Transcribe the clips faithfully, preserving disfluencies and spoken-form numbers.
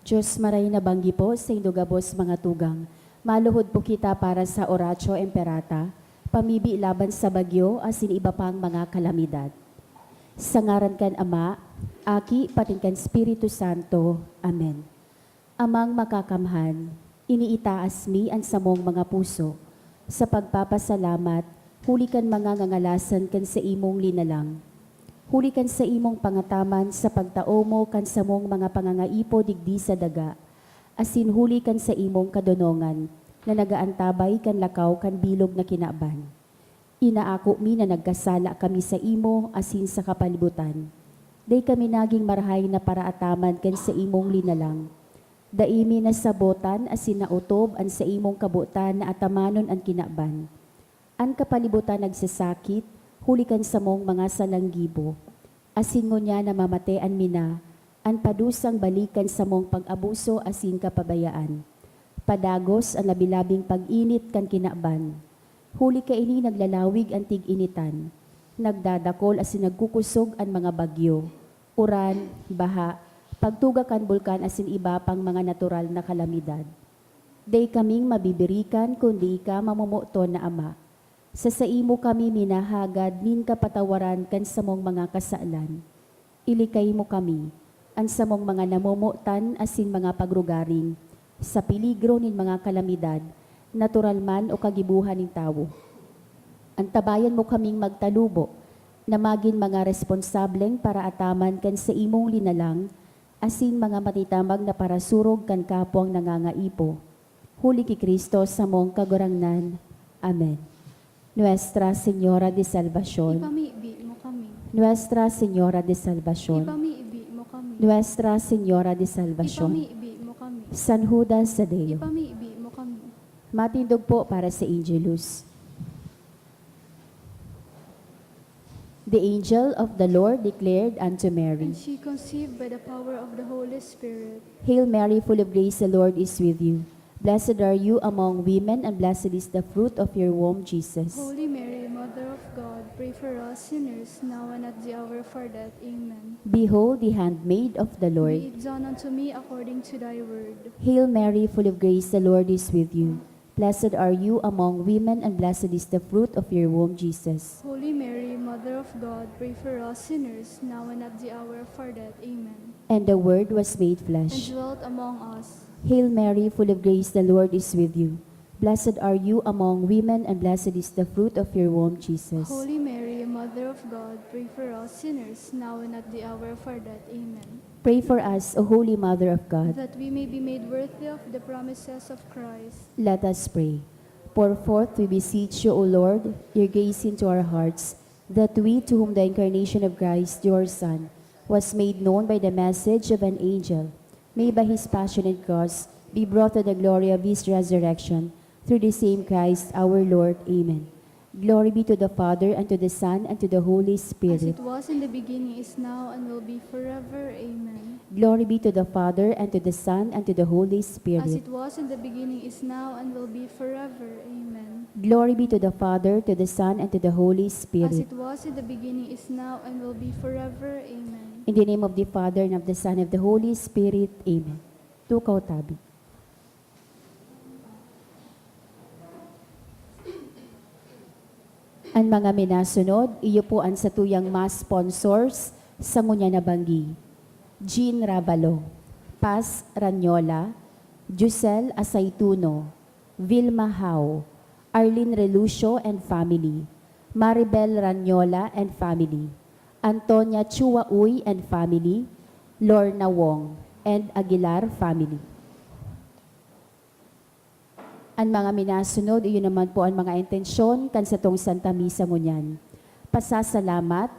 Dios maray na banggi po saindo gabos mga tugang. Maluhod po kita para sa Oratio Imperata, pamibi laban sa bagyo asin iba pang mga kalamidad. Sa ngaran kan Ama, Aki, patin kan Espiritu Santo. Amen. Amang Makakamhan, iniitaas mi an samong mga puso sa pagpapasalamat huli kan mga ngangalasan kan saimong linalang. Huli kan saimong pangataman sa pagtao mo kan samong mga pangangaipo digdi sa daga, asin huli kan saimong kadonongan na nagaantabay kan lakaw kan bilog na kinaban. Inaako mi na nagkasala kami saimo asin sa kapalibutan. Dai kami nagin marahay na paraataman kan saimong linalang. Dai mi nasabotan asin naotob an saimong kabotan na atamanon an kinaban. An kapalibutan nagsasakit huli kan samong mga salanggibo, asin ngunyan namamatean mi na an padusang balik kan samong pag-abuso asin kapabayaan. Padagos an labi-labing pag-init kan kinaban. Huli kaini naglalawig an tig-initan, nagdadakol asin nagkukusog an mga bagyo, uran, baha, pagtuga kan bulkan asin iba pang mga natural na kalamidad. Dai kaming mabibirikan kundi ika, mamomoton na Ama. Sa saimo kami minahagad nin kapatawaran kan samong mga kasalan. Ilikay mo kami, an samong mga namomotan asin mga pagrugaring, sa peligro nin mga kalamidad, natural man o kagibohan nin tawo. Antabayan mo kaming magtalubo na magin mga responsableng paraataman kan saimong linalang asin mga matitamag na parasurog kan kapwang nangangaipo. Huli ki Cristo samong Kagurangnan. Amen. Nuestra Señora de Salvacion. Ipamibi mo kami. Nuestra Señora de Salvacion. Ipamibi mo kami. Nuestra Señora de Salvacion. Ipamibi mo kami. San Judas Tadeo. Ipamibi mo kami. Matindog po para sa Angelus. The angel of the Lord declared unto Mary. And she conceived by the power of the Holy Spirit. Hail Mary, full of grace, the Lord is with you. Blessed are you among women, and blessed is the fruit of your womb, Jesus. Holy Mary, Mother of God, pray for us sinners, now and at the hour of our death. Amen. Behold the handmaid of the Lord. Be it done unto me according to thy word. Hail Mary, full of grace, the Lord is with you. Blessed are you among women, and blessed is the fruit of your womb, Jesus. Holy Mary, Mother of God, pray for us sinners, now and at the hour of our death. Amen. And the Word was made flesh. And dwelt among us. Hail Mary, full of grace, the Lord is with you. Blessed are you among women, and blessed is the fruit of your womb, Jesus. Holy Mary, Mother of God, pray for us sinners, now and at the hour of our death. Amen. Pray for us, O Holy Mother of God. That we may be made worthy of the promises of Christ. Let us pray. Pour forth, we beseech you, O Lord, your grace into our hearts, that we, to whom the incarnation of Christ, your Son, was made known by the message of an angel, may by his passion and cross be brought to the glory of his resurrection, through the same Christ our Lord. Amen. Glory be to the Father, and to the Son, and to the Holy Spirit. As it was in the beginning, is now, and will be forever. Amen. Glory be to the Father, and to the Son, and to the Holy Spirit. As it was in the beginning, is now, and will be forever. Amen. Glory be to the Father, to the Son, and to the Holy Spirit. As it was in the beginning, is now, and will be forever. Amen. In the name of the Father, and of the Son, and of the Holy Spirit. Amen. Tukaw tabi. An mga minasunod, iyo po an satuyang mass sponsors sa ngunyan na banggi. Jean Ravalo, Paz Ranyola, Giselle Asaituno, Vilma Hao, Arlene Relucio and family, Maribel Ranyola and family, Antonia Chua Uy and family, Lorna Wong and Aguilar family. An mga minasunod, iyo naman po an mga intensyon kan satong Santa Misa ngunyan. Pasasalamat,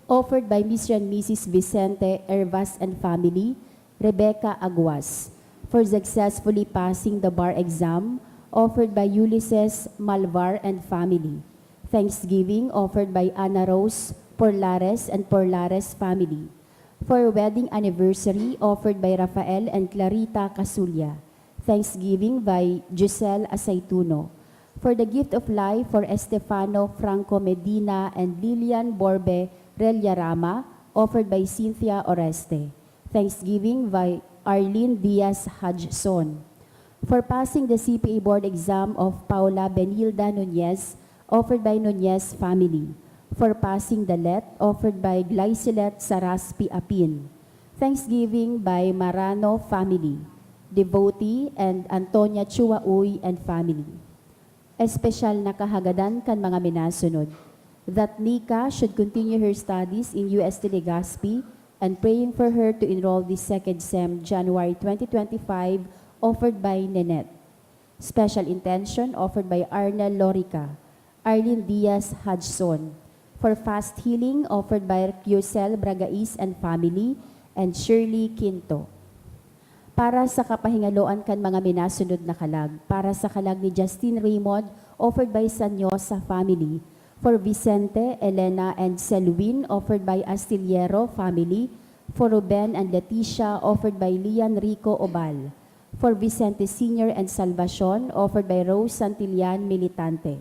offered by Mister and Missus Vicente Hervas and family, Rebecca Aguas, for successfully passing the bar exam, offered by Ulysses Malvar and family. Thanksgiving, offered by Ana Rose Porlares and Porlares family. For wedding anniversary, offered by Rafael and Clarita Casulla. Thanksgiving by Giselle Asaituno. For the gift of life for Estefano Franco Medina and Lilian Borbe Rellarama, offered by Cynthia Oreste. Thanksgiving by Arlene Diaz Hudson. For passing the C P A Board Exam of Paula Benilda Nunez, offered by Nunez family. For passing the let, offered by Glycelet Saraspi Apin. Thanksgiving by Marano family, Devotee and Antonia Chua Uy and family. Espesyal na kahagadan kan mga minasunod. That Nika should continue her studies in U S T Legazpi and praying for her to enroll this second sem January twenty twenty-five, offered by Nenet. Special intention offered by Arnel Lorica, Arlene Diaz Hudson, for fast healing offered by Yosel Bragais and family, and Shirley Quinto. Para sa kapahingaloan kan mga minasunod na kalag, para sa kalag ni Justin Raymond, offered by Sanyosa family, for Vicente, Elena, and Selwyn, offered by Astillero family, for Ruben and Leticia, offered by Lian Rico Obal, for Vicente Senior and Salvacion, offered by Rose Santillan Militante,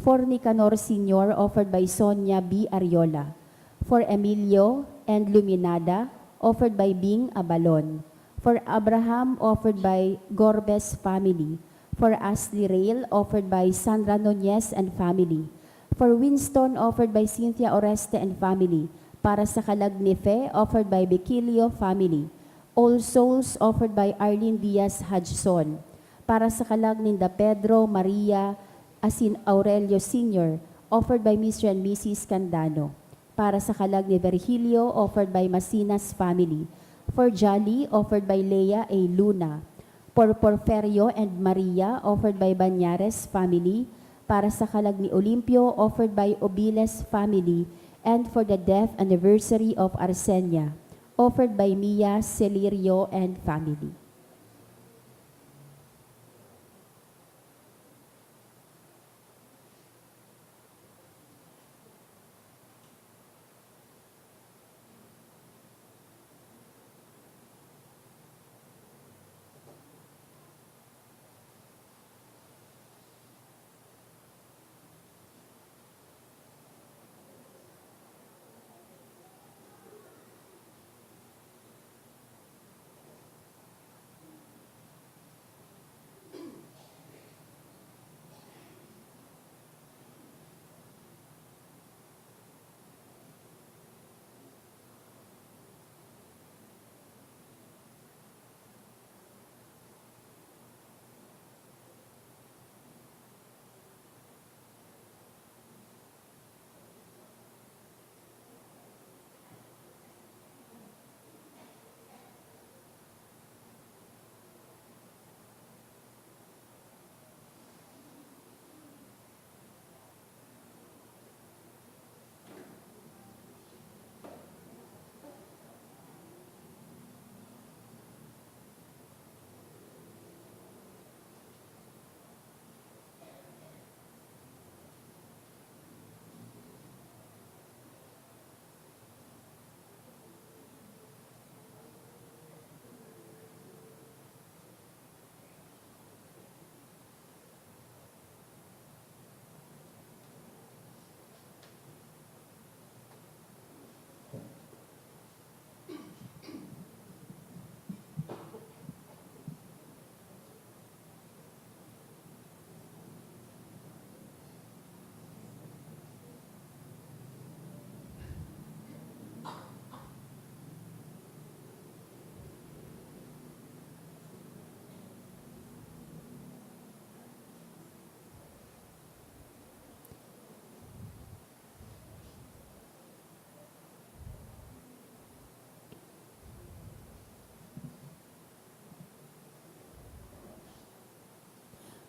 for Nicanor Senior, offered by Sonia B Ariola, for Emilio and Luminada, offered by Bing Abalon, for Abraham, offered by Gorbes family, for Ashley Rail, offered by Sandra Nunez and family, for Winston, offered by Cynthia Oreste and family, para sa kalag ni Fe, offered by Bequilio family, All Souls, offered by Arlene Diaz Hudson, para sa kalag ninda Pedro, Maria, asin Aurelio Senior, offered by Mister and Missus Candano, para sa kalag ni Virgilio, offered by Masinas family, for Jolly, offered by Lea A Luna, for Porferio and Maria, offered by Banyares family, para sa kalag ni Olimpio, offered by Obiles family, and for the death anniversary of Arsenia, offered by Mia Celirio and family.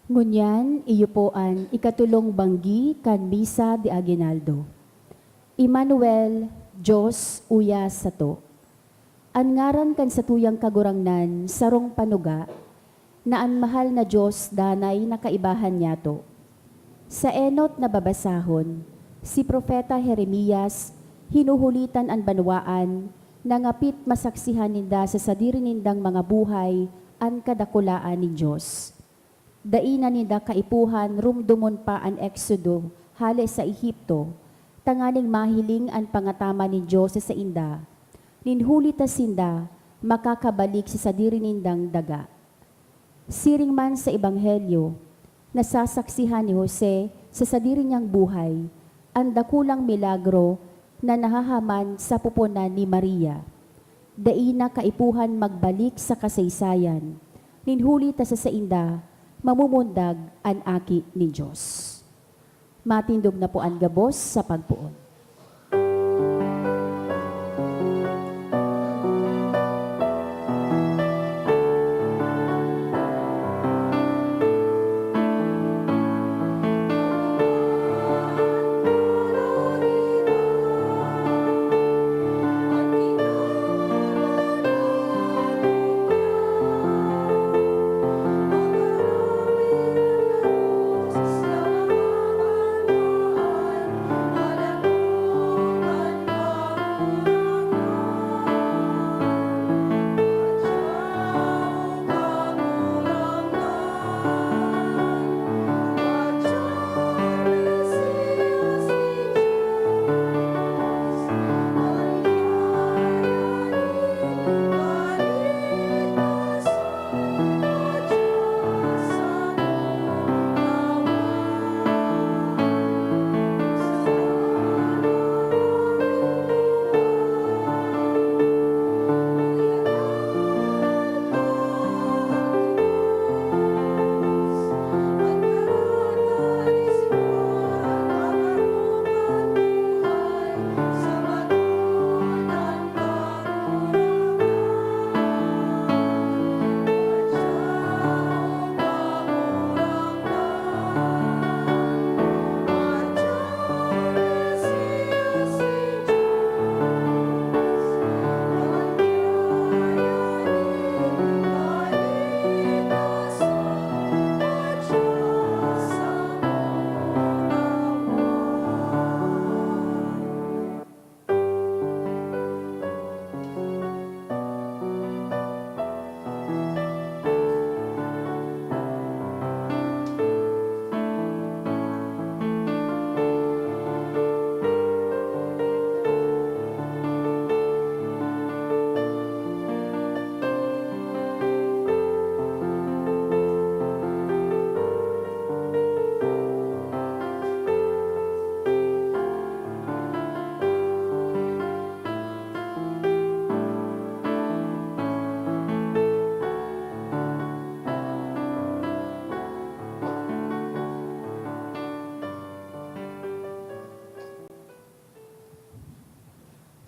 Ngunyan, iyo po an ikatolong banggi kan Misa de Aguinaldo. Emmanuel, Dios uya sato. An ngaran kan satuyang Kagurangnan sarong panuga, na an mahal na Dios danay na kaibahan niyato. Sa enot na babasahon, si Propeta Jeremias hinuhulitan an banwaan na ngapit masaksihan ninda sa sadiri nindang mga buhay an kadakulaan nin Dios. Dai na ninda kaipuhan rumdomon pa an Eksodo hale sa Egipto, tanganing mahiling an pangataman nin Dios sa sainda. Nin huli ta sinda, makakabalik sa sadiri nindang daga. Siring man sa Ebanghelyo, nasasaksihan ni Jose sa sadiri niyang buhay an dakulang milagro na nahahaman sa pupunan ni Maria. Dai na kaipuhan magbalik sa kasaysayan, nin huli ta sa sainda mamumundag an Aki nin Dios. Matindog na po an gabos sa pagpoon.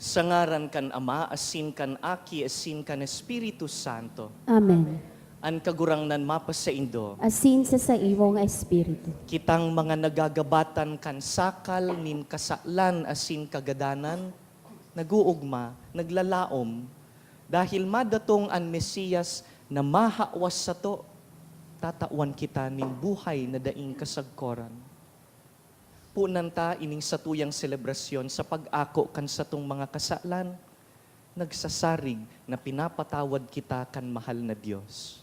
Sa ngaran kan Ama, asin kan Aki, asin kan Espiritu Santo. Amen. An Kagurangnan mapasaindo. Asin sa saimong espiritu. Kitang mga nagagabatan kan sakal nin kasalan asin kagadanan, nag-oogma, naglalaom, dahil madatong an Mesiyas na mahawas sato, tatawan kita nin buhay na daing kasagkoran. Punan ta ining satuyang selebrasyon sa pag-ako kan satong mga kasalan, nagsasarig na pinapatawad kita kan mahal na Dios.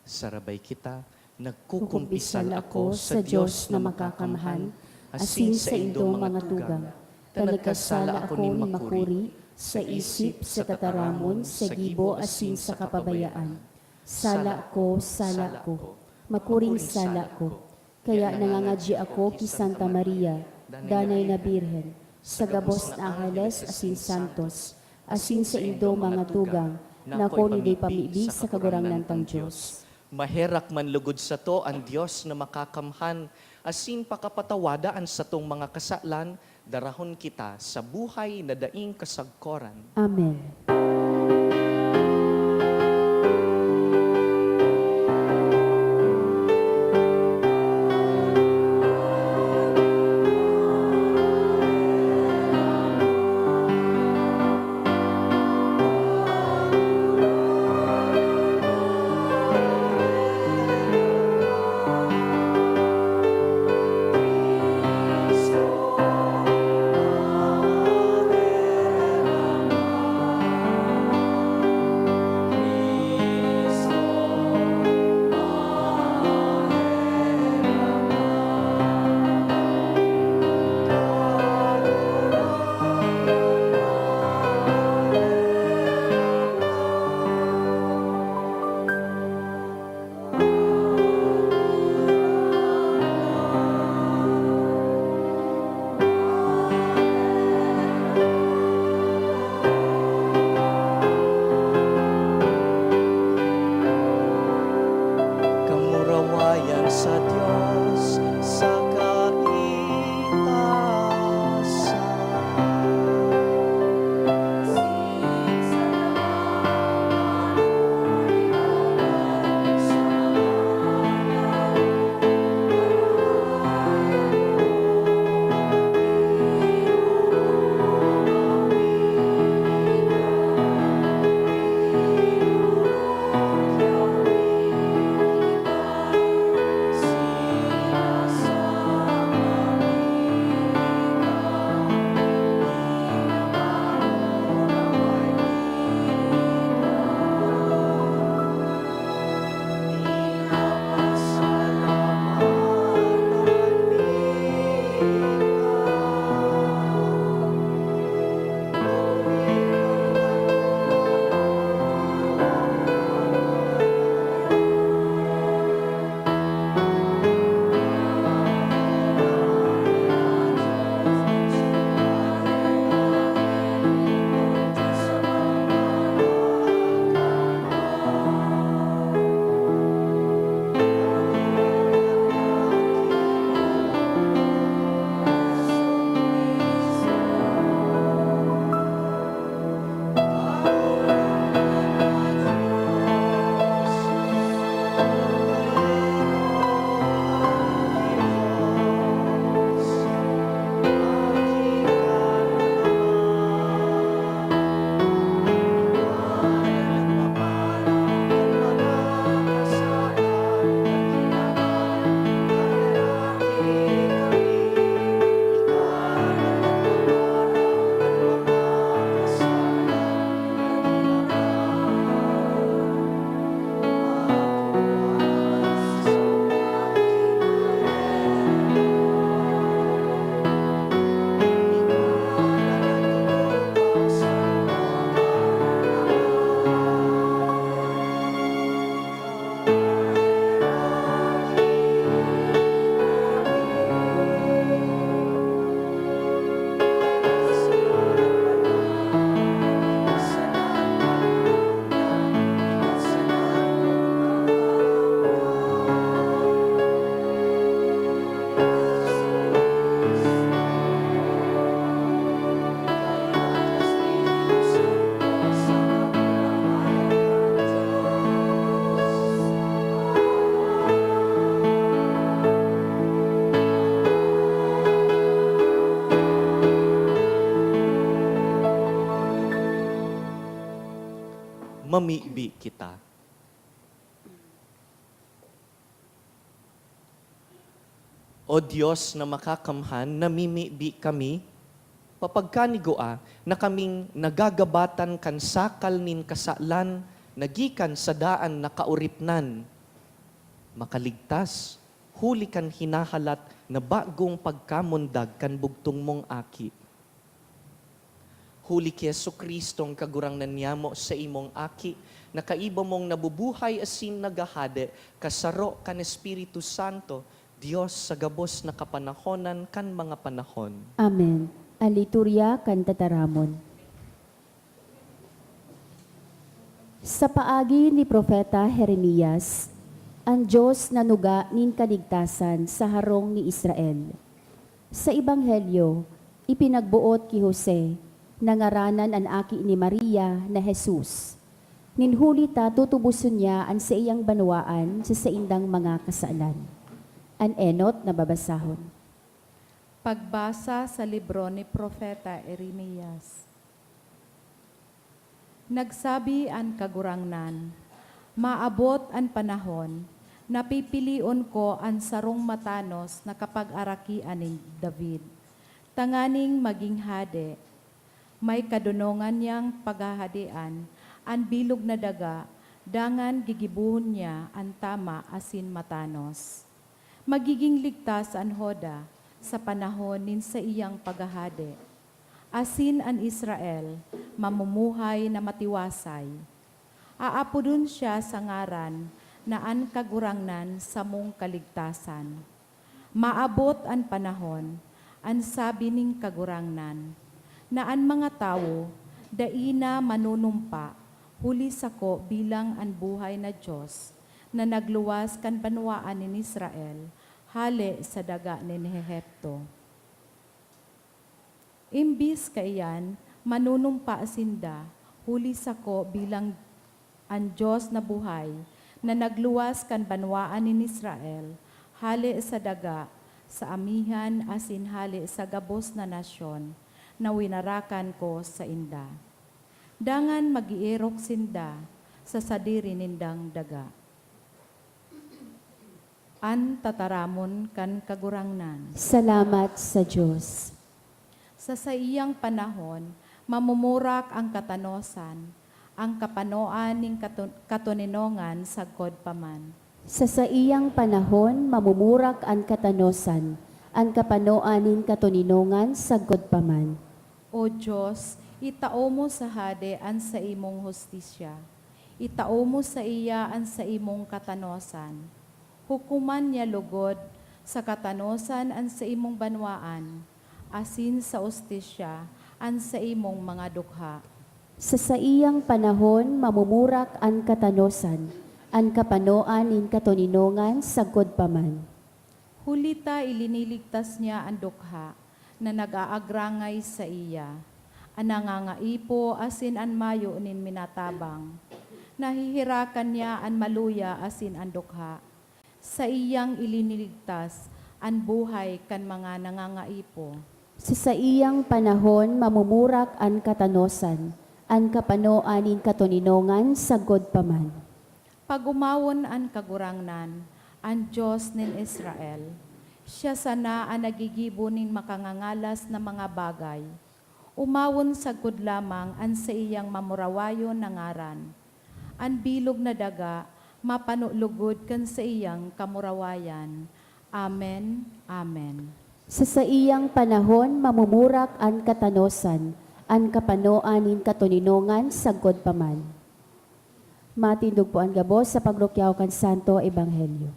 Sarabay kita, nagkukumpisal ako sa Dios na makakamhan, asin sa indong mga tugang, ta nagkasala ako nin makuri, sa isip, sa tataramon, sa gibo, asin sa kapabayaan. Sala ko, sala ko, makuring sala ko. Kaya nangangadyi ako ki Santa Maria, Danay na Birhen, sa gabos na angeles asin santos, asin sa indong mga tugang, na akoy magdigdi pamibi sa Kagurangnan tang Dios. Maherak man lugod sato an Dios na makakamhan, asin pakapatawada an satong mga kasalan, darahon kita sa buhay na daing kasagkoran. Amen. Mibi kita. O Dios na makakamhan, namimibi kami, papagkanigua na kaming nagagabatan kan sakal nin kasalan na gikan sa daan na kauripnan, makaligtas huli kan hinahalat na bagong pagkamundag kan bugtong mong Aki. Huli ki Jesu-Cristong Kagurangnan niyamo, sa imong Aki, na kaiba mong nabubuhay asin naghahade, kasaro kan Espiritu Santo, Dios sa gabos na kapanahonan kan mga panahon. Amen. An Liturya kan Tataramon. Sa paagi ni Propeta Jeremias, an Dios nanuga nin kaligtasan sa harong ni Israel. Sa Ebanghelyo, ipinagboot ki Jose na ngaranan an aki ni Maria na Jesus. Nin huli ta tutuboson niya an saiyang banwaan sa saindang mga kasalan. An enot na babasahon. Pagbasa sa libro ni Propeta Jeremias. Nagsabi an Kagurangnan, "Maabot an panahon na pipilion ko an sarong matanos na kapag-arakian ni David, tanganing magin hade. May kadonongan niyang paghahadean an bilog na daga, dangan gigibohon niya an tama asin matanos." Magiging ligtas an Juda sa panahon nin saiyang paghahade, asin an Israel mamumuhay na matiwasay. Aapodon siya sa ngaran na an Kagurangnan samong kaligtasan. Maabot an panahon, an sabi nin Kagurangnan, na an mga tawo dai na manunumpa huli sako bilang an buhay na Dios, na nagluwas kan banwaan nin Israel hale sa daga nin Egipto. Imbis kaiyan, manunumpa sinda huli sako bilang an Dios na buhay, na nagluwas kan banwaan nin Israel hale sa daga, sa amihan asin hale sa gabos na nasyon na winarakan ko sainda. Dangan mag-eerok sinda sa sadiri nindang daga. An tataramon kan Kagurangnan. Salamat sa Dios. Sa saiyang panahon, mamumurak an katanosan, an kapanoan nin kato-, katoninongan sagkod pa man. Sa saiyang panahon, mamumurak an katanosan, an kapanoan nin katoninongan sagkod pa man. O Dios, itao mo sa hade an saimong hustisya. Itao mo saiya an saimong katanosan. Hukoman niya logod sa katanosan an saimong banwaan, asin sa hustisya an saimong mga dukha. Sa saiyang panahon, mamumurak an katanosan, an kapanoan nin katoninongan sagkod pa man. Huli ta iliniligtas niya an dukha na nag-aagrangay saiya, an nangangaipo asin an mayo nin minatabang. Naheherakan niya an maluya asin an dukha. Saiyang iliniligtas an buhay kan mga nangangaipo. Sa saiyang panahon, mamumurak an katanosan, an kapanoan nin katoninongan sagkod pa man. Pag-omawon an Kagurangnan, an Dios nin Israel. Siya sana an naggigibo nin makangangalas na mga bagay. Omawon sagkod lamang an saiyang mamurawayon na ngaran. An bilog na daga mapano logod kan saiyang kamurawayan. Amen, amen. Sa saiyang panahon, mamumurak an katanosan, an kapanoan nin katoninongan sagkod pa man. Matindog po an gabos sa pagrukyaw kan Santo Ebanghelyo.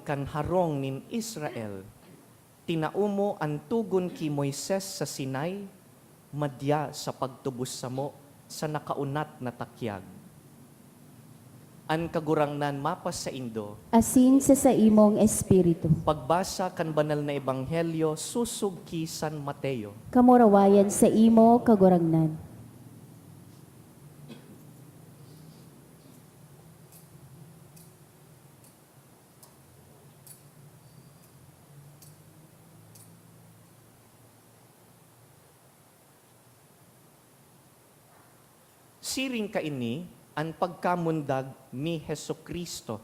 kan harong nin Israel. Tinao mo an togon ki Moises sa Sinai, madya sa pagtubos samo sa nakaunat na takyag. An Kagurangnan mapasaindo. Asin sa saimong espiritu. Pagbasa kan Banal na Ebanghelyo sosog ki San Mateo. Kamurawayan saimo, Kagurangnan. Siring kaini an pagkamundag ni Jesu-Cristo.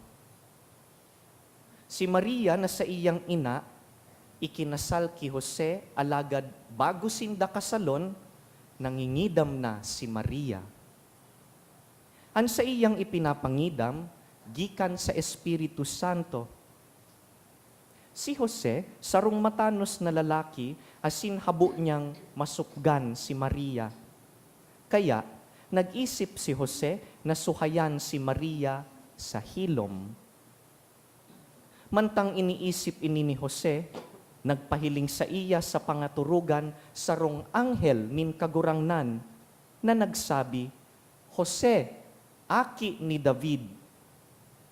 Si Maria na saiyang ina, ikinasal ki Jose, alagad bago sinda kasalon, nangingidam na si Maria. An saiyang ipinapangidam gikan sa Espiritu Santo. Si Jose, sarong matanos na lalaki, asin habo niyang masupgan si Maria. Kaya, nag-isip si Jose na suhayan si Maria sa hilom. Mantang iniisip ini ni Jose, nagpahiling saiya sa pangaturugan sarong anghel nin Kagurangnan na nagsabi, "Jose, aki ni David,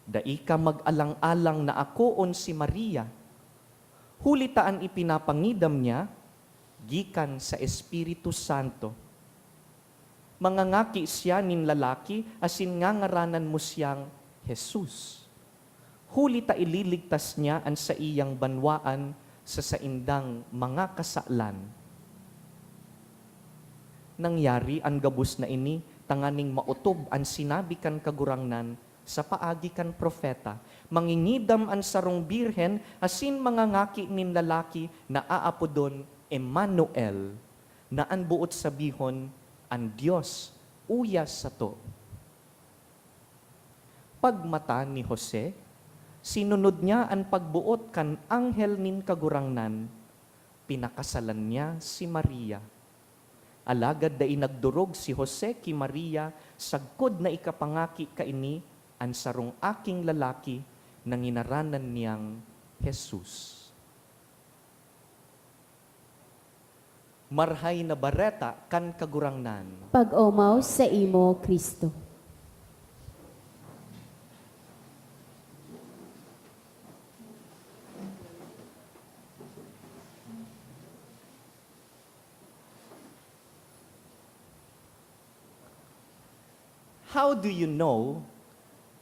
dai ka mag-alang-alang na akoon si Maria, huli ta an ipinapangidam niya gikan sa Espiritu Santo. Mangangaki siya nin lalaki asin ngangaranan mo siyang Jesus, huli ta ililigtas niya an saiyang banwaan sa saindang mga kasalan." Nangyari an gabos na ini tanganing maotob an sinabi kan Kagurangnan sa paagi kan propeta, "Mangingidam an sarong birhen asin mangangaki nin lalaki na aapodon Emmanuel, na an boot sabihon, 'An Dios uya sato.'" Pagmata ni Jose, sinunod niya an pagboot kan anghel nin Kagurangnan, pinakasalan niya si Maria. Alagad dai nagdorog si Jose ki Maria sagkod na ikapangaki kaini an sarong aking lalaki na nginaranan niyang Jesus. Marhay na Bareta kan Kagurangnan. Pag-omaw saimo, Cristo. How do you know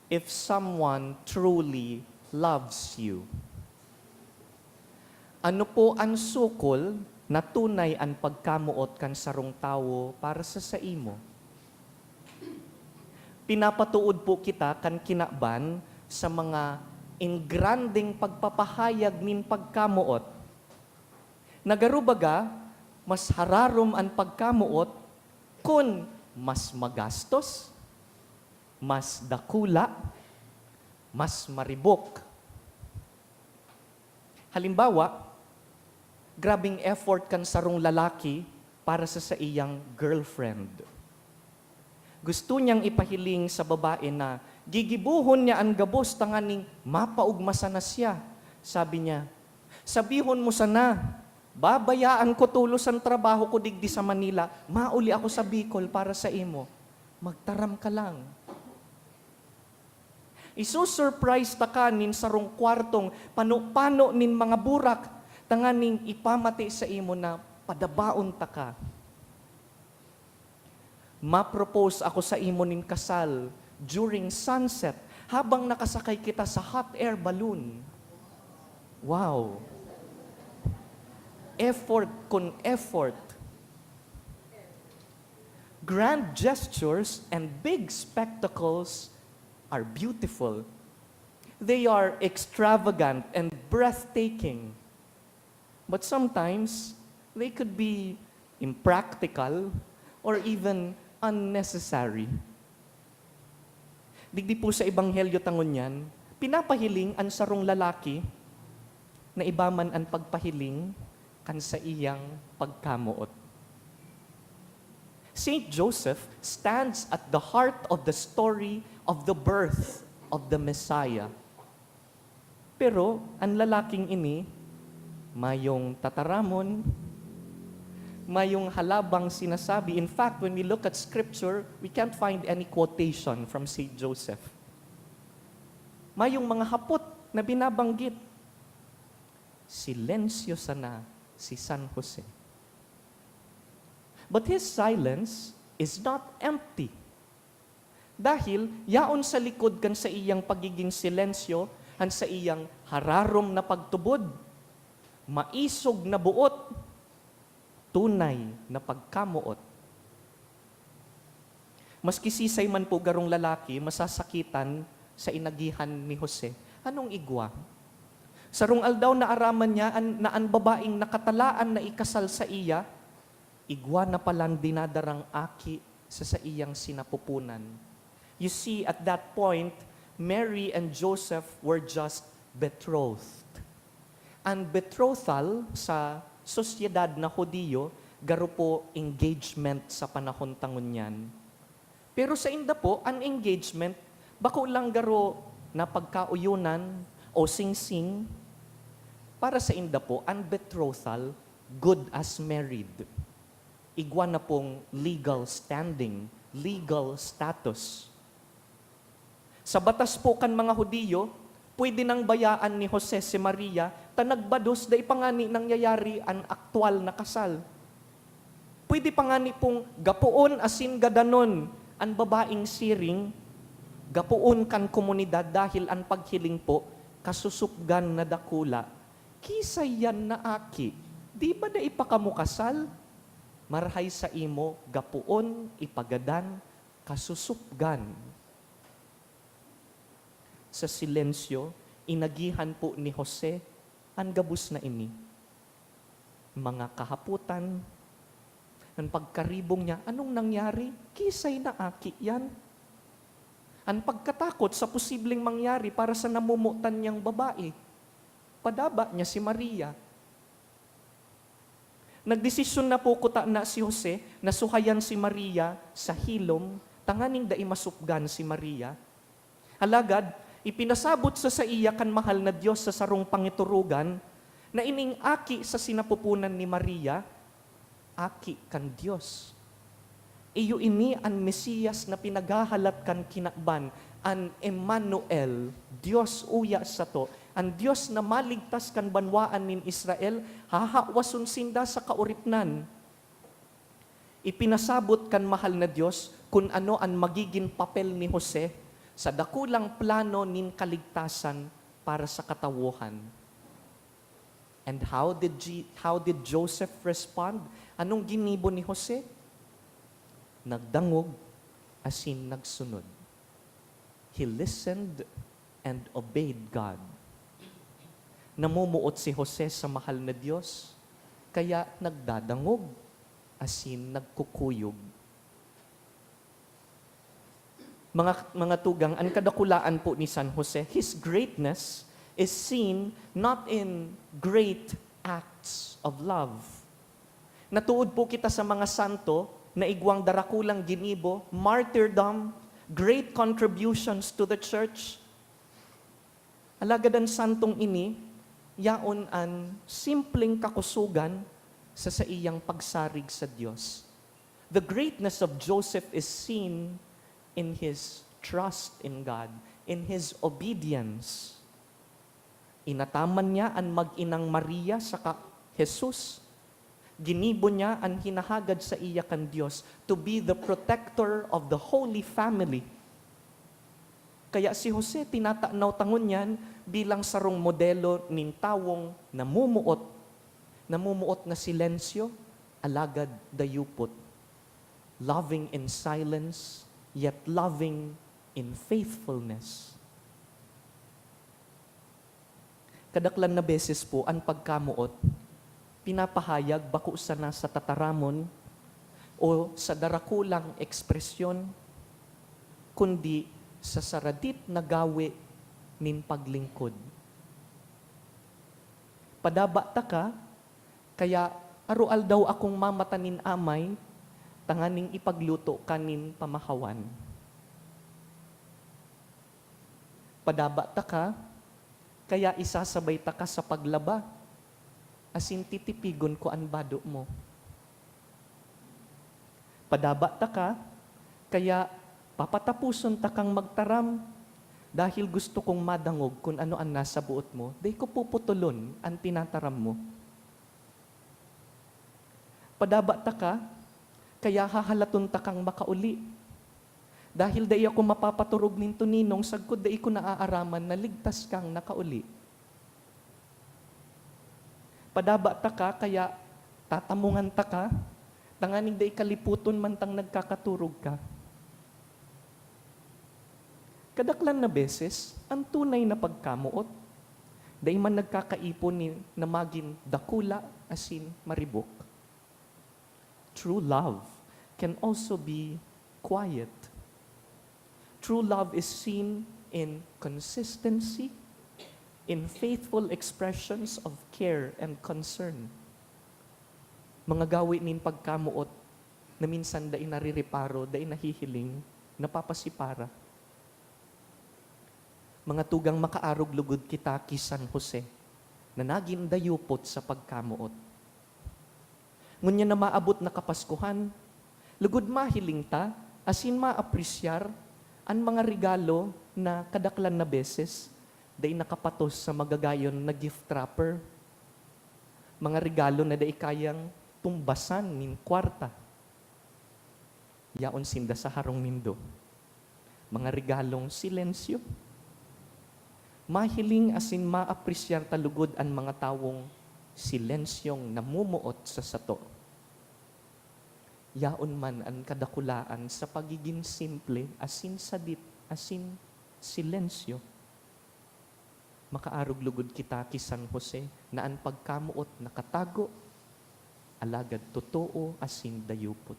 if someone truly loves you? Ano po an sukol na tunay an pagkamoot kan sarong tawo para sa saimo? Pinapatuod po kita kan kinaban sa mga engrandeng pagpapahayag nin pagkamoot. Na garo baga, mas hararom an pagkamoot kun mas magastos, mas dakula, mas maribok. Halimbawa, grabeng effort kan sarong lalaki para sa saiyang girlfriend. Gusto niyang ipahiling sa babae na gigibohon niya an gabos tanganing mapaogma sana siya. Sabi niya, "Sabihon mo sana, babayaan ko tolos an trabaho ko digdi sa Manila, mauli ako sa Bicol para sa imo. Magtaram ka lang." Isu-surprise taka nin sarong kwartong pano-pano nin mga burak, tanganing ipamati sa imo na padabaon taka. Ma-propose ako sa imo nin kasal during sunset, habang nakasakay kita sa hot air balloon. Wow! Effort kun effort. Grand gestures and big spectacles are beautiful. They are extravagant and breathtaking. But sometimes, they could be impractical or even unnecessary. Digdi po sa Ebanghelyo ta ngunyan, pinapahiling an sarong lalaki na iba man an pagpahiling kan saiyang pagkamoot. Saint Joseph stands at the heart of the story of the birth of the Messiah. Pero an lalaking ini, mayong tataramon, mayong halabang sinasabi. In fact, when we look at scripture, we can't find any quotation from Saint Joseph. Mayong mga hapot na binabanggit. Silensyo sana si San Jose. But his silence is not empty. Dahil yaon sa likod kan saiyang pagiging silensyo, an saiyang hararom na pagtubod, maisog na boot, tunay na pagkamoot. Maski sisay man po garong lalaki masasakitan sa inagihan ni Jose. Anong igwa? Sarong aldaw naaraman niya an, na an babaeng nakatalaan na ikasal saiya, igwa na palan dinadarang aki sa saiyang sinapupunan. You see, at that point, Mary and Joseph were just betrothed. An betrothal sa sosyedad na Judio, garo po engagement sa panahon ta ngunyan. Pero sainda po, an engagement, bako lang garo na pagkaoyonan o singsing. Para sainda po, an betrothal, good as married. Igwa na pong legal standing, legal status. Sa batas po kan mga Judio, pwede nang bayaan ni Jose si Maria ta nagbados, dai pa ngani nangyayari an aktual na kasal. Pwede pa ngani pong gapoon asin gadanon an babaeng siring, gapoon kan komunidad dahil an paghiling po, kasusupgan na dakula. Kisay yan na aki, di ba dai pa kamo kasal? Marhay saimo, gapoon, ipagadan, kasusupgan. Sa silensyo, inagihan po ni Jose an gabos na ini. Mga kahapotan, an pagkaribong niya, "Anong nangyari? Kisay na aki yan." An pagkatakot sa posibleng mangyari para sa namomotan niyang babae, padaba niya si Maria. Nagdesisyon na po kutana si Jose na suhayan si Maria sa hilom tanganing dai masupgan si Maria. Alagad, ipinasabot sa saiya kan mahal na Dios sa sarong pangiturugan na ining aki sa sinapupunan ni Maria, aki kan Dios. Iyo ini an Mesiyas na pinaghahalat kan kinaban, an Emmanuel, Dios uya sato, an Dios na maligtas kan banwaan nin Israel, hahawason sinda sa kaoripnan. Ipinasabot kan mahal na Dios kun ano an magigin papel ni Jose sa dakulang plano nin kaligtasan para sa katawohan. And how did Je-, how did Joseph respond? Anong ginibo ni Jose? Nagdangog asin nagsunod. He listened and obeyed God. Namumuot si Jose sa mahal na Dios, kaya nagdadangog asin nagkukuyog. Mga, mga tugang, an kadakulaan po ni San Jose, his greatness is seen not in great acts of love. Natuod po kita sa mga santo na igwang darakulang ginibo, martyrdom, great contributions to the church. Alagad an santong ini, yaon an simpleng kakusogan sa saiyang pagsarig sa Dios. The greatness of Joseph is seen in his trust in God, in his obedience. Inataman niya an mag-inang Maria saka Jesus. Ginibo niya an hinahagad saiya kan Dios to be the protector of the Holy Family. Kaya si Jose tinatanaw ta ngunyan bilang sarong modelo nin tawong namumuot, namumuot na silensyo, alagad dayupot. Loving in silence, yet loving in faithfulness. Kadaklan na beses po, an pagkamoot pinapahayag bako sana sa tataramon o sa darakulang ekspresyon, kundi sa saradit na gawe nin paglingkod. Padaba taka, kaya aroaldaw akong mamata nin amay tanganing ipagluto ka nin pamahawan. Padaba taka, Kaya isasabay taka sa paglaba, asin titipigon ko an bado mo. Padaba taka, kaya papataposon takang magtaram, dahil gusto kong madangog kun ano an nasa boot mo, dai ko puputulon an tinataram mo. Padaba taka, kaya hahalaton takang makauli. Dahil dai ako mapapaturog nin toninong sagkod dai ko naaaraman na ligtas kang nakauli. Padaba taka, kaya tatamongan taka, tanganing dai ka lipoton mantang nagkakaturog ka. Kadaklan na beses, an tunay na pagkamoot, dai man nagkakaipon ni, na magin dakula asin maribok. True love can also be quiet. True love is seen in consistency, in faithful expressions of care and concern. Mga gawe nin pagkamoot na minsan dai narireparo, dai nahihiling, napapasipara. Mga tugang, makaarog lugod kita ki San Jose, na nagin dayupot sa pagkamoot. Ngunyan na maabot na Kapaskuhan, lugod mahiling ta asin maapresyar an mga regalo na kadaklan na beses dai nakapatos sa magagayon na gift wrapper. Mga regalo na dai kayang tumbasan nin kwarta. Yaon sinda sa harong nindo. Mga regalong silensyo. Mahiling asin maapresyar ta lugod an mga tawong silensyong namumuot sa sato. Yaon man an kadakulaan sa pagigin simple asin sadit asin silensyo. Makaarog lugod kita ki San Jose na an pagkamoot nakatago, alagad totoo asin dayupot.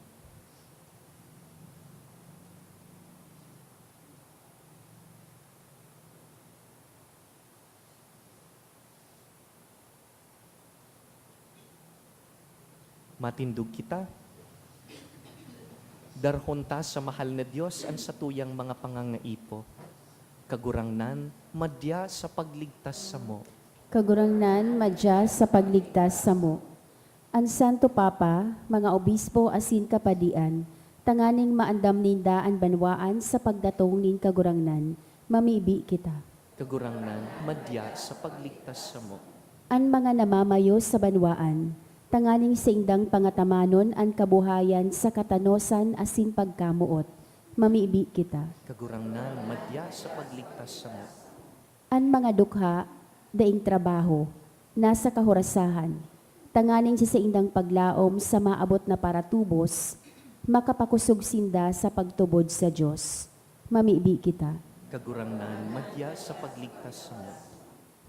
Matindog kita. Darhon ta sa mahal na Dios an satuyang mga pangangaipo. Kagurangnan, madya sa pagligtas samo. Kagurangnan, madya sa pagligtas samo. An Santo Papa, mga obispo asin kapadian, tanganing maandam ninda an banwaan sa pagdatong nin Kagurangnan, mamibi kita. Kagurangnan, madya sa pagligtas samo. An mga namamayo sa banwaan, tanganing saindang pangatamanon an kabuhayan sa katanosan asin pagkamoot, mamibi kita. Kagurangnan, madya sa pagligtas samo. An mga dukha, daing trabaho, nasa kahurasahan, tanganing sa saindang paglaom sa maabot na paratubos, makapakosog sinda sa pagtubod sa Dios. Mamibi kita. Kagurangnan, madya sa pagligtas samo.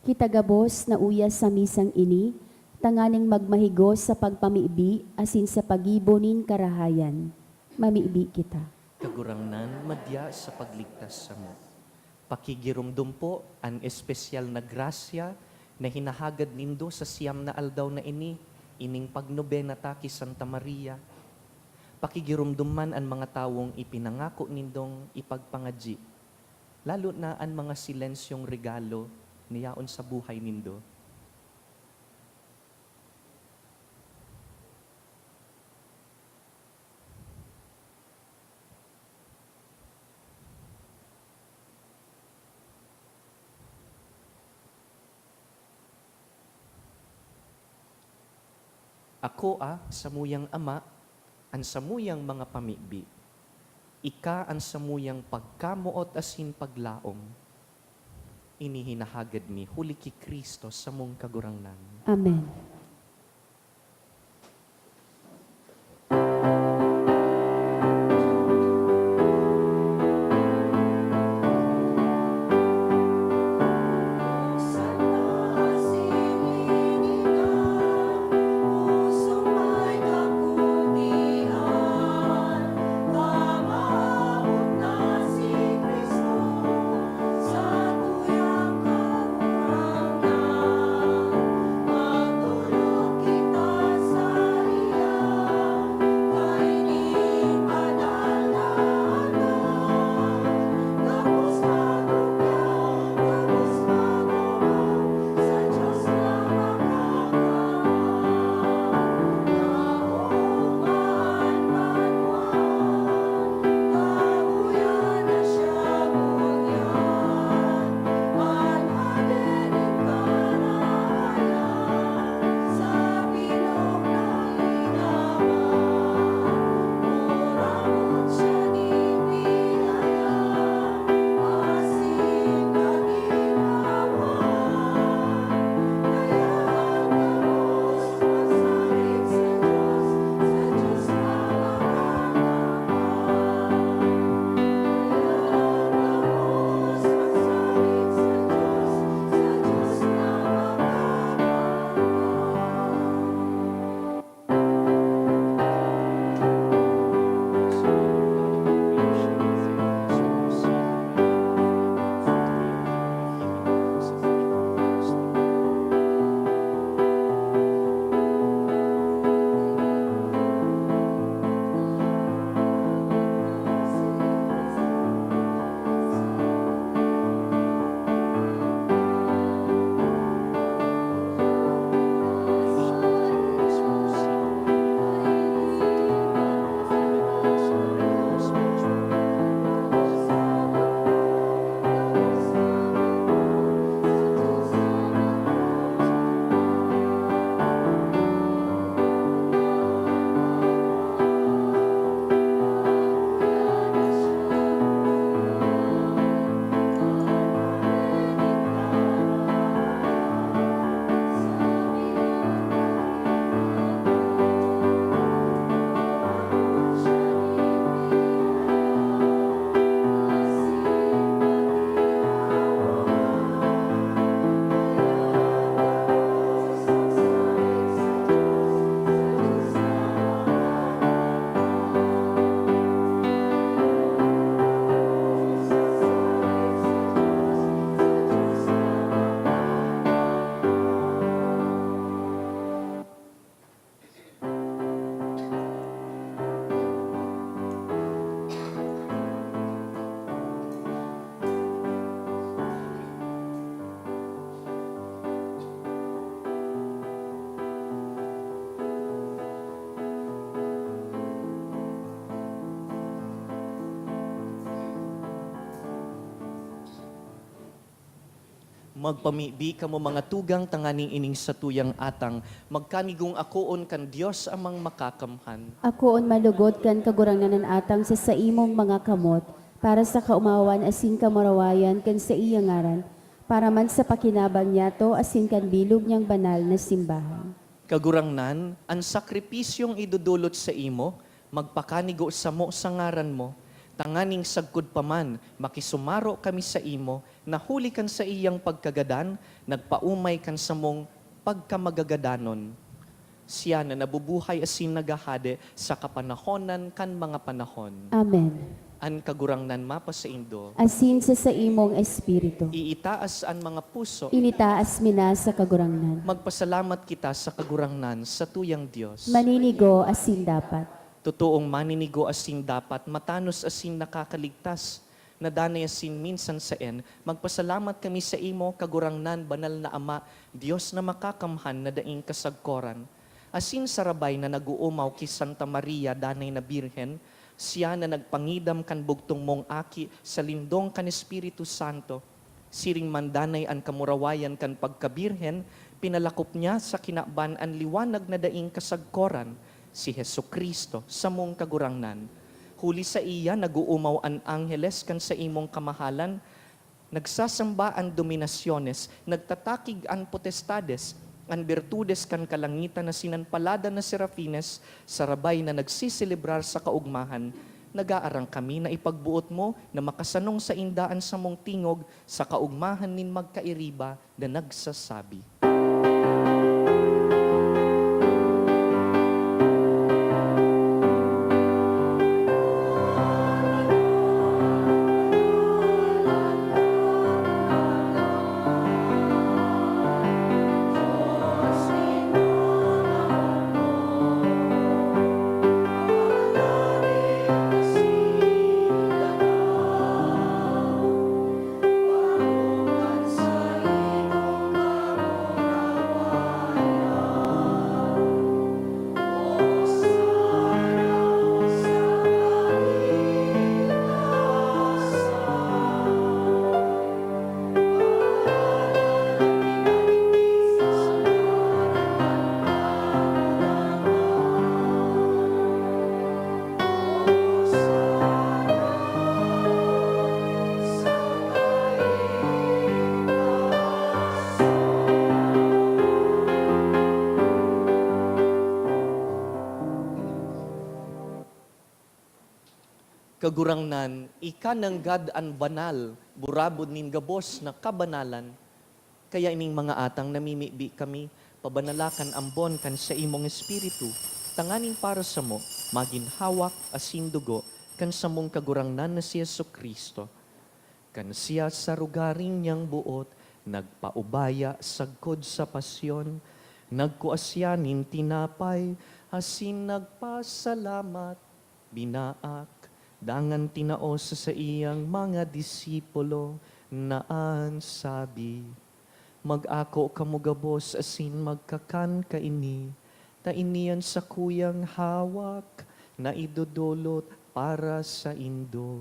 Kita gabos na uya sa misang ini, tanganing magmahigos sa pagpamibi asin sa paggibo nin karahayan. Mamibi kita. Kagurangnan, madya sa pagligtas samo. Pakigiromdom po an espesyal na grasya na hinahagad nindo sa siyam na aldaw na ini, ining pagnobena ta ki Santa Maria. Pakigiromdom man an mga tawong ipinangako nindong ipagpangadyi, lalo na an mga silensyong regalo na yaon sa buhay nindo. Akoa, samuyang ama, an samuyang mga pamibi. Ika an samuyang pagkamoot asin paglaom. Ini hinahagad mi huli ki Cristo, samong Kagurangnan. Amen. Magpamibi kamo, mga tugang, tanganing ining satuyang atang magkanigong akoon kan Dios Amang Makakamhan. Akoon malugod kan Kagurangnan an atang sa saimong mga kamot, para sa kaomawan asin kamurawayan kan saiyang ngaran, para man sa pakinabang niyato asin kan bilog niyang banal na simbahan. Kagurangnan, an sakripisyong idodolot saimo, magpakanigo samo sa ngaran mo, tanganing sagkod pa man makisumaro kami saimo na huli kan saiyang pagkagadan, nagpaomay kan samong pagkamagagadanon. Siya na nabubuhay asin naghahade sa kapanahonan kan mga panahon. Amen. An Kagurangnan mapasaindo. Asin sa saimong espiritu. Iitaas an mga puso. Initaas mi na sa Kagurangnan. Magpasalamat kita sa Kagurangnan, satuyang Dios. Maninigo asin dapat. Totoong maninigo asin dapat, matanos asin nakakaligtas, na danay asin minsan saen, magpasalamat kami saimo, Kagurangnan, Banal na Ama, Dios na Makakamhan na daing kasagkoran. Asin sarabay na nag-oomaw ki Santa Maria, danay na Birhen, siya na nagpangidam kan bugtong mong Aki sa lindong kan Espiritu Santo. Siring man danay an kamurawayan kan pagkabirhen, pinalakop niya sa kinaban an liwanag na daing kasagkoran, si Jesu-Cristo, samong Kagurangnan. Huli saiya, nag-oomaw an angheles kan saimong kamahalan, nagsasamba an dominasiones, nagtatakig an potestades, an birtudes kan kalangitan asin an paladan na serafines, sarabay na nagseselebrar sa kaogmahan. Nag-aarang kami na ipagboot mo na makasanong sainda an samong tingog sa kaogmahan nin magkairiba na nagsasabi. Kagurangnan, ika nanggad an banal, burabod nin gabos na kabanalan. Kaya ining mga atang namimibi kami, pabanala kan ambon kan saimong Espiritu, tanganing para samo magin hawak asin dugo kan samong Kagurangnan na si Jesu-Cristo. Kan siya sa rogaring niyang boot nagpaubaya sagkod sa pasyon, nagkua siya nin tinapay asin nagpasalamat, binaak, dangan tinao sa saiyang mga disipulo na an sabi, "Mag-ako kamo gabos asin magkakan kaini, ta ini an sakuyang hawak na idodolot para saindo."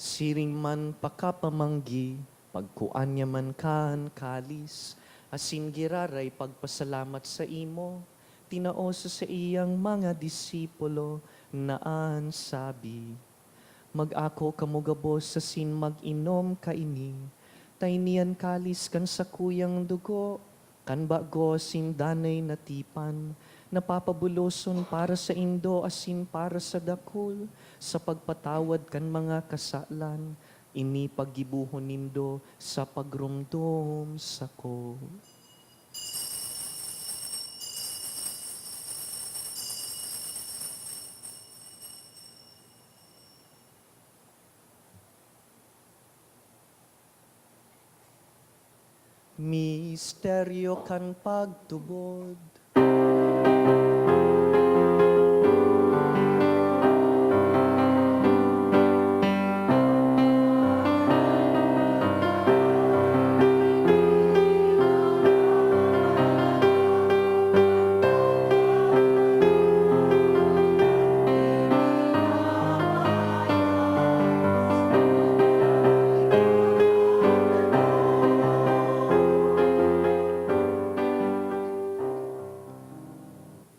Siring man pakapamanggi, pagkua niya man kan kalis, asin giraray pagpasalamat saimo, tinao sa saiyang mga disipulo na an sabi, "Mag-ako kamo gabos asin mag-inom kaini, ta ini an kalis kan sakuyang dugo, kan bago asin danay na tipan, na papabuloson para saindo asin para sa dakul, sa pagpatawad kan mga kasalan. Ini paggibohon nindo sa pagromdom sako." Misteryo kan pagtubod.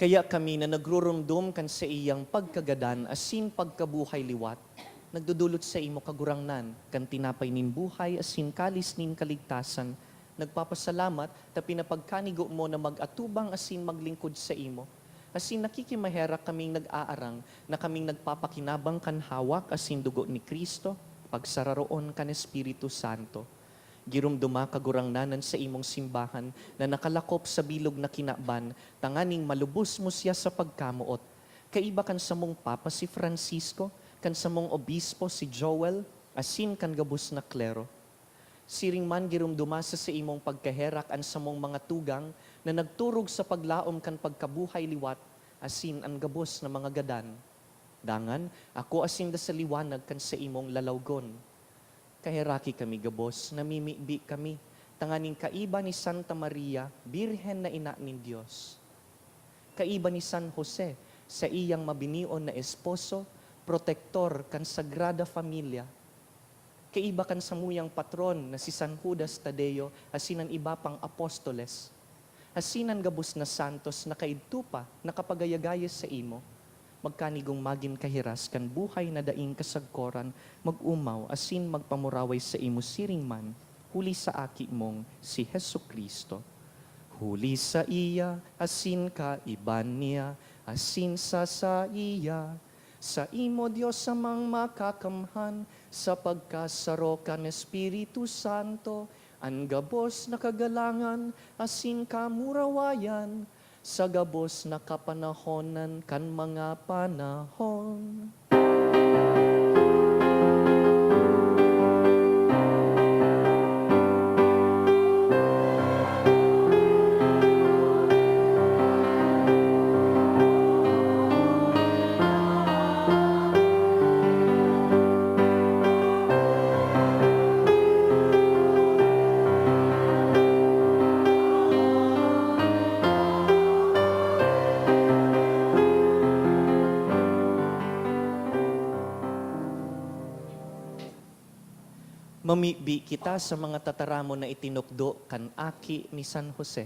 Kaya kami na nagruromdom kan saiyang pagkagadan asin pagkabuhay liwat, nagdodolot saimo, Kagurangnan, kan tinapay nin buhay asin kalis nin kaligtasan, nagpapasalamat ta pinapagkanigo mo na mag-atubang asin maglingkod saimo. Asin nakikimaherak kaming nag-aarang na kaming nagpapakinabang kan hawak asin dugo ni Cristo, pagsararoon kan Espiritu Santo. Giromdoma, Kagurangnan, an saimong simbahan na nakalakop sa bilog na kinaban, tanganing malubos mo siya sa pagkamoot. Kaiba kan samong Papa si Francisco, kan samong Obispo si Joel, asin kan gabos na klero. Siring man, giromdoma sa saimong pagkaherak an samong mga tugang na nagturog sa paglaom kan pagkabuhay liwat, asin an gabos na mga gadan. Dangan, akoa sinda sa liwanag kan saimong lalawgon. Kaheraki kami gabos, namimibi kami, tanganing kaiba ni Santa Maria, Birhen na Ina nin Dios. Kaiba ni San Jose, saiyang mabinion na esposo, protektor kan Sagrada Familia. Kaiba kan samuyang patron na si San Judas Tadeo asin an iba pang apostoles. Asin an gabos na santos na kaidto pa nakapagayagaya saimo, magkanigong magin kahiras kan buhay na daing kasagkoran, mag-omaw asin magpamuraway saimo siring man, huli sa Aki mong si Jesu-Cristo. Huli saiya, asin kaiba niya, asin sa saiya, saimo, Dios Amang Makakamhan, sa pagkasaro kan Espiritu Santo, an gabos na kagalangan asin kamurawayan, sa gabos na kapanahonan kan mga panahon. Mamibi kita sa mga tataramon na itinukdo kan Aki ni San Jose.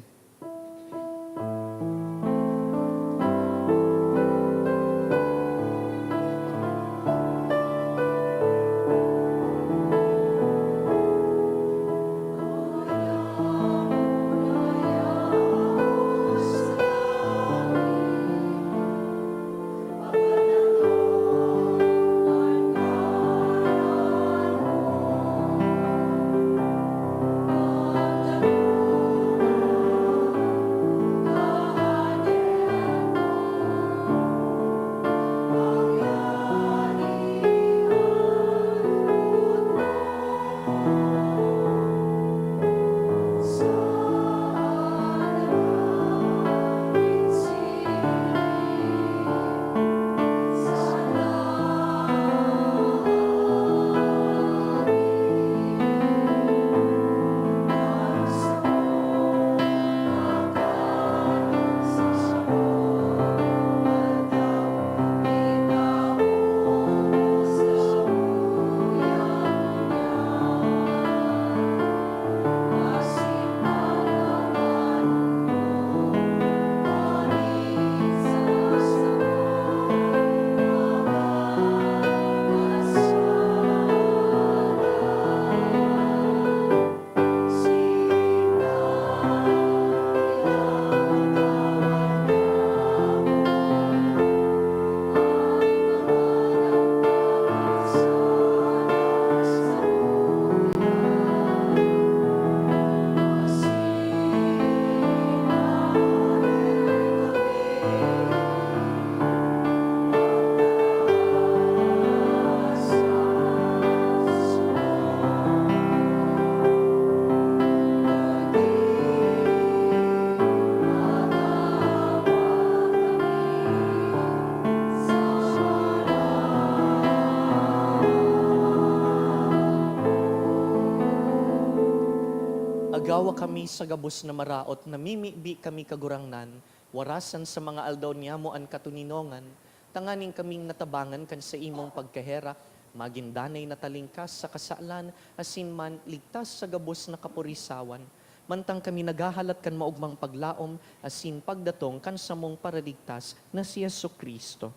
Agawa kami sa gabos na maraot, namimibi kami, Kagurangnan, warasan sa mga aldaw niyamo an katoninongan, tanganing kaming natabangan kan saimong pagkaherak, magin danay na talingkas sa kasalan, asin man ligtas sa gabos na kaporisawan, Mantang kami naghahalat kan maogmang paglaom asin pagdatong kan samong Paraligtas na si Jesu-Cristo.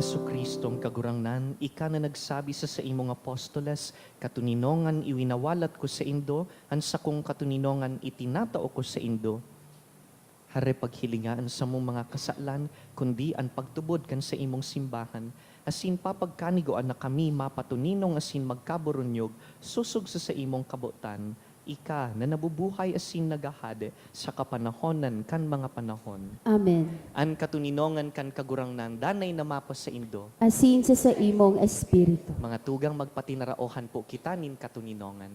Jesu-Cristong Kagurangnan, ika na nagsabi sa saimong apostoles, "Katoninongan iwinawalat ko saindo, an sakong katoninongan itinatao ko saindo." Hare paghilinga an samong mga kasalan, kundi an pagtubod kan saimong simbahan, asin papagkanigoan na kami mapatoninong asin magkaburunyog sosog sa saimong kabotan, ika na nabubuhay asin naghahade sa kapanahonan kan mga panahon. Amen. An katoninongan kan Kagurangnan danay na mapasaindo. Asin sa saimong espiritu. Mga tugang, magpatinaraohan po kita nin katoninongan.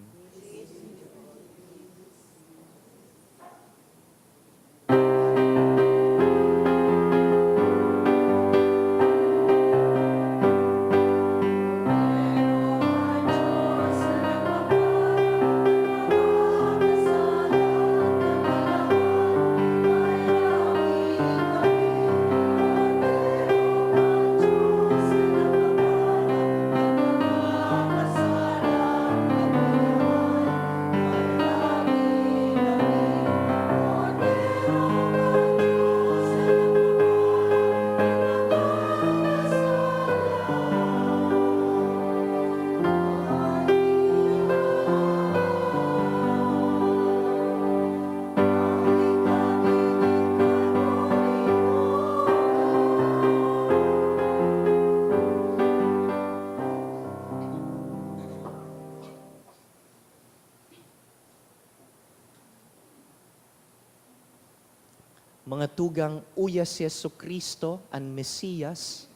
Mga tugang, uya si Jesu-Cristo, an Mesiyas.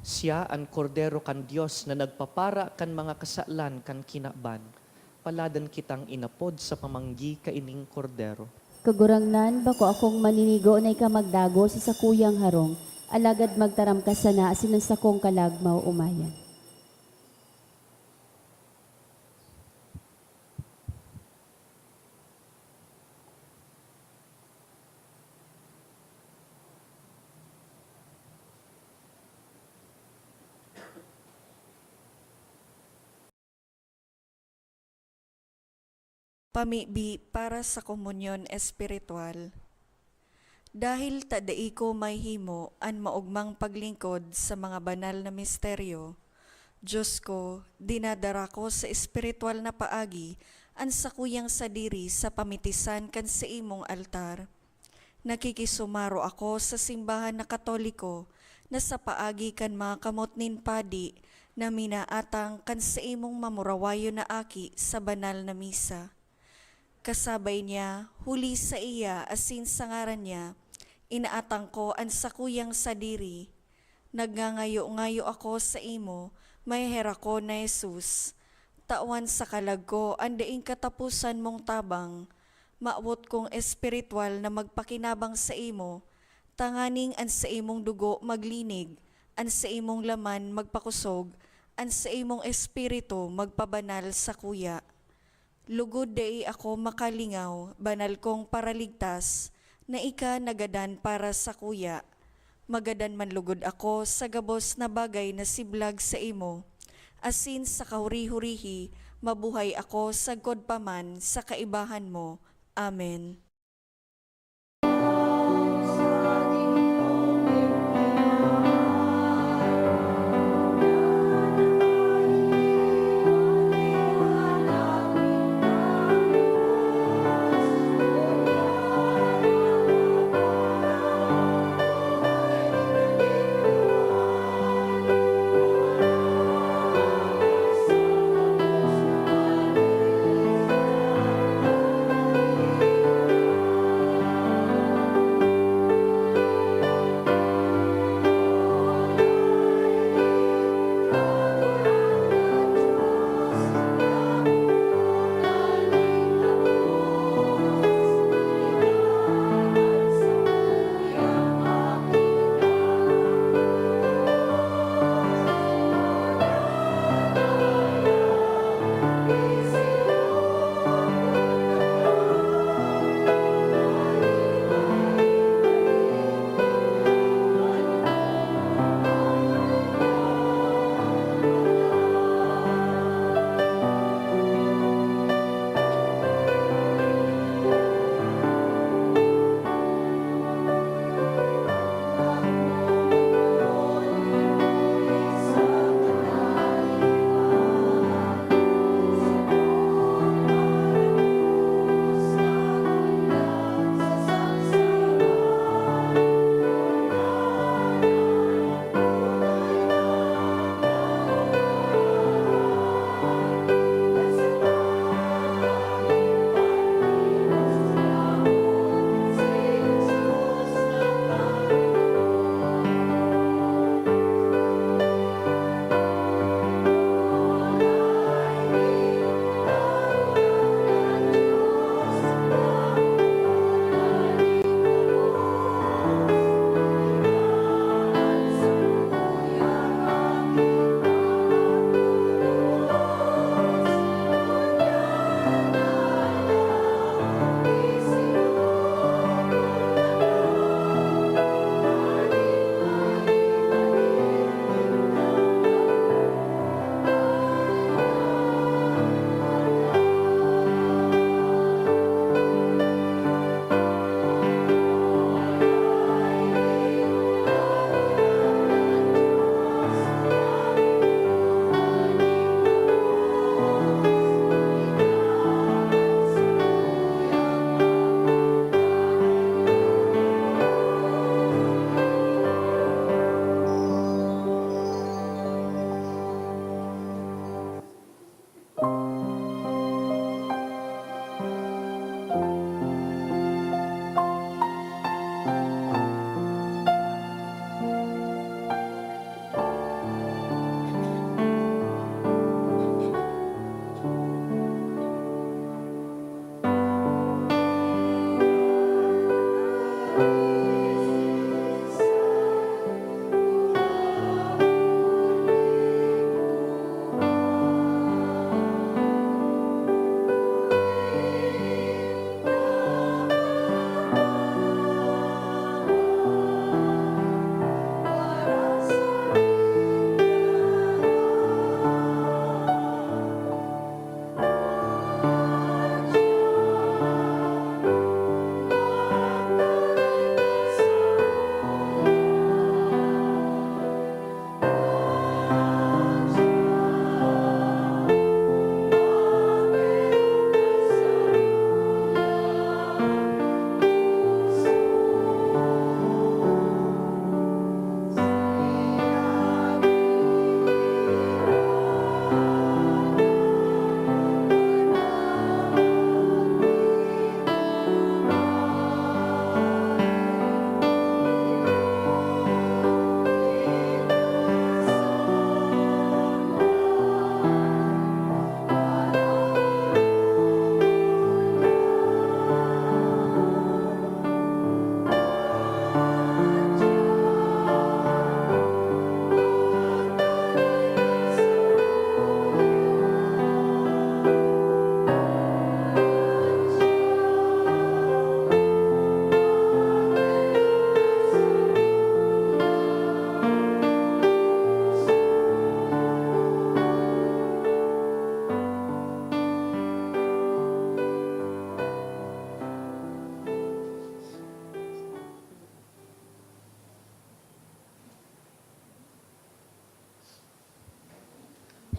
Siya an Kordero kan Dios na nagpapara kan mga kasalan kan kinaban. Paladan kitang inapod sa pamanggi kaining Kordero. Kagurangnan, bako akong maninigo na ika magdago sa sakuyang harong, alagad magtaram ka sana asin an sakong kalag maoomayan. Pamibi para sa komunyon espiritual. Dahil ta dai ko mahimo an maogmang paglingkod sa mga banal na misteryo, Dios ko, dinadara ko sa espiritual na paagi an sakuyang sadiri sa pamitisan kan saimong altar. Nakikisumaro ako sa simbahan na Katoliko na sa paagi kan mga kamot nin padi na minaatang kan saimong mamurawayon na aki sa banal na misa. Kasabay niya, huli saiya asin sa ngaran niya, inaatang ko an sakuyang sadiri. Nagngangayo-ngayo ako saimo, maheherak ko na Jesus, tawan sa kalag ko an daing kataposan mong tabang. Mawot kong espiritual na magpakinabang saimo, tanganing an saimong dugo maglinig, an saimong laman magpakosog, an saimong espiritu magpabanal sakuya. Lugod dai ako makalingaw, banal kong Paraligtas, na ika nagadan para sakuya. Magadan man lugod ako sa gabos na bagay na siblag saimo, asin sa kahuri-hurihi mabuhay ako sagkod pa man sa kaibahan mo. Amen.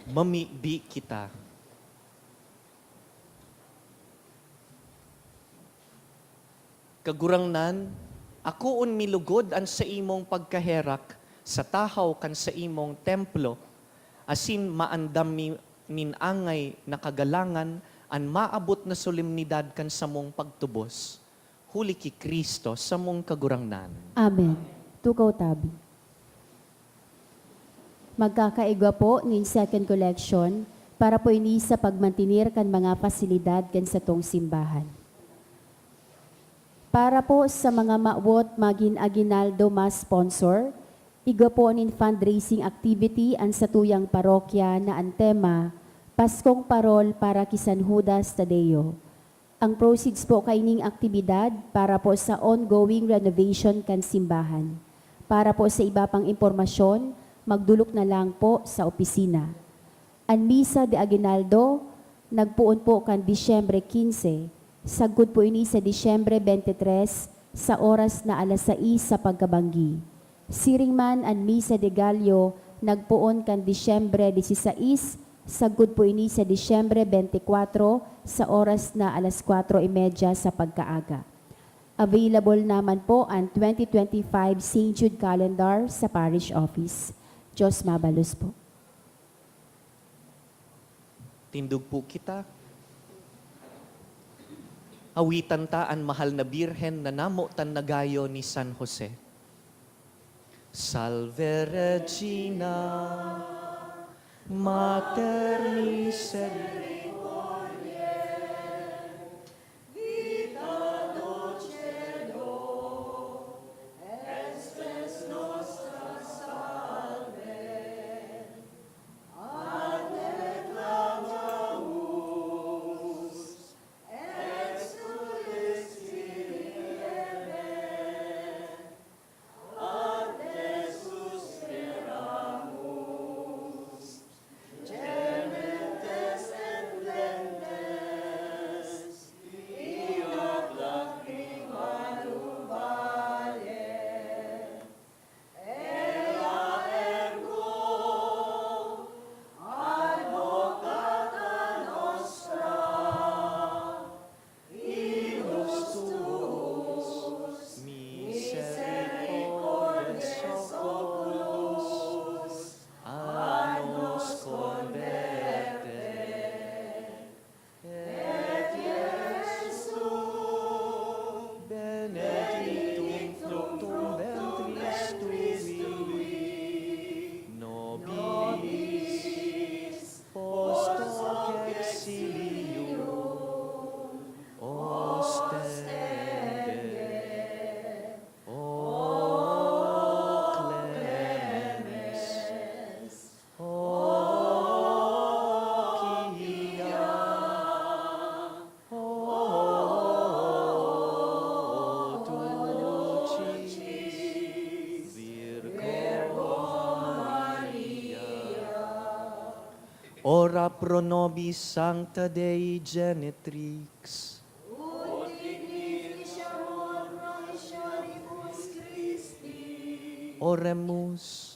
Mamibi kita. Kagurangnan, akoon mi lugod an saimong pagkaherak sa tahaw kan saimong templo, asin maandam mi nin angay na kagalangan an maabot na solemnidad kan samong pagtubos, huli ki Cristo, samong Kagurangnan. Amen. Tukaw tabi. Magkakaigwa po nin second collection para po ini sa pagmantener kan mga pasilidad kan satong simbahan. Para po sa mga mawot magin aguinaldo ma-sponsor, igwa po nin fundraising activity an satuyang parokya na an tema, Paskong Parol para ki San Judas Tadeo. Ang proceeds po kaining aktibidad para po sa ongoing renovation kan simbahan. Para po sa iba pang impormasyon, magdolok na lang po sa opisina. An Misa de Aguinaldo nagpoon po kan Disyembre quince, sagkod po ini sa Disyembre twenty-three sa oras na alas sais sa pagkabanggi. Siring man an Misa de Gallo nagpoon kan Disyembre dieciséis, sagkod po ini sa Disyembre twenty-four sa oras na alas kwatro y media sa pagkaaga. Available naman po an twenty twenty-five Saint Jude Calendar sa Parish Office. Diyos mabalos po. Tindog po kita. Awitan ta an mahal na Birhen na namotan na gayo ni San Jose. Salve Regina, Mater Misericordiae, Vita dulcedo, et spes nostra salve. Misericordiae oculos a nos converte. Et Iesum benedictum fructum ventris tui, nobis post hoc exilium ostende. O clemens, o pia, o dulcis Virgo Maria, ora pro nobis Sancta Dei Genetrix. Ut dignificamur promissionibus Christi. Oremus.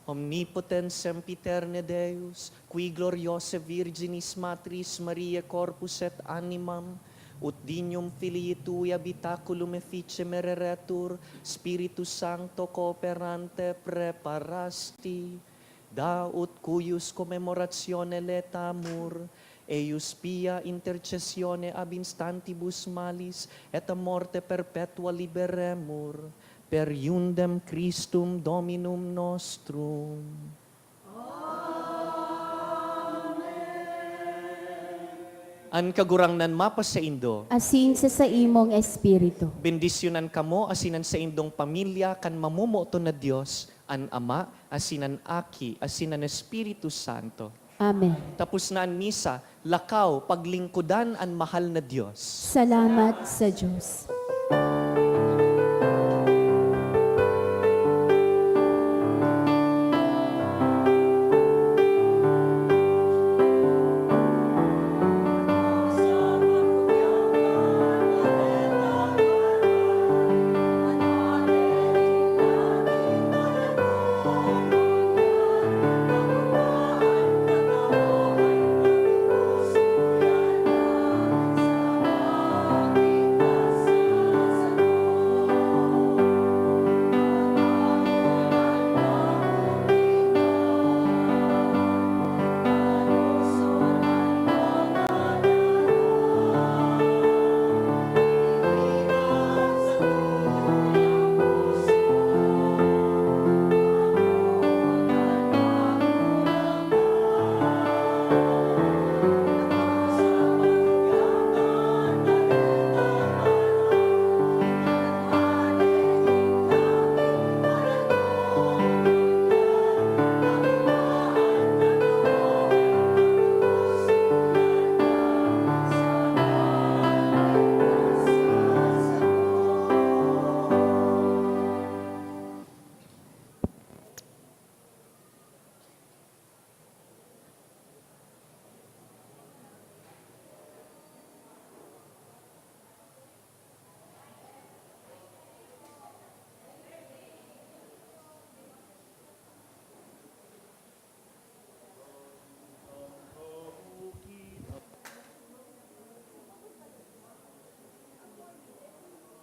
Omnipotens sempiterne Deus, qui gloriosae Virginis Matris Mariae corpus et animam, ut dignum Filii Tui habitaculum efficie mereretur, Spiritus Sancto cooperante preparasti, da ut cuius commemoratione laetamur, eius pia intercessione ab instantibus malis et a morte perpetua liberemur, per iundem Christum Dominum nostrum. An Kagurangnan mapasaindo. Asin sa saimong espiritu. Bendisyonan kamo asin an saindong pamilya kan mamomoton na Dios, an Ama, asin an Aki, asin an Espiritu Santo. Amen. Tapos na an misa, lakaw, paglingkodan an mahal na Dios. Salamat sa Diyos.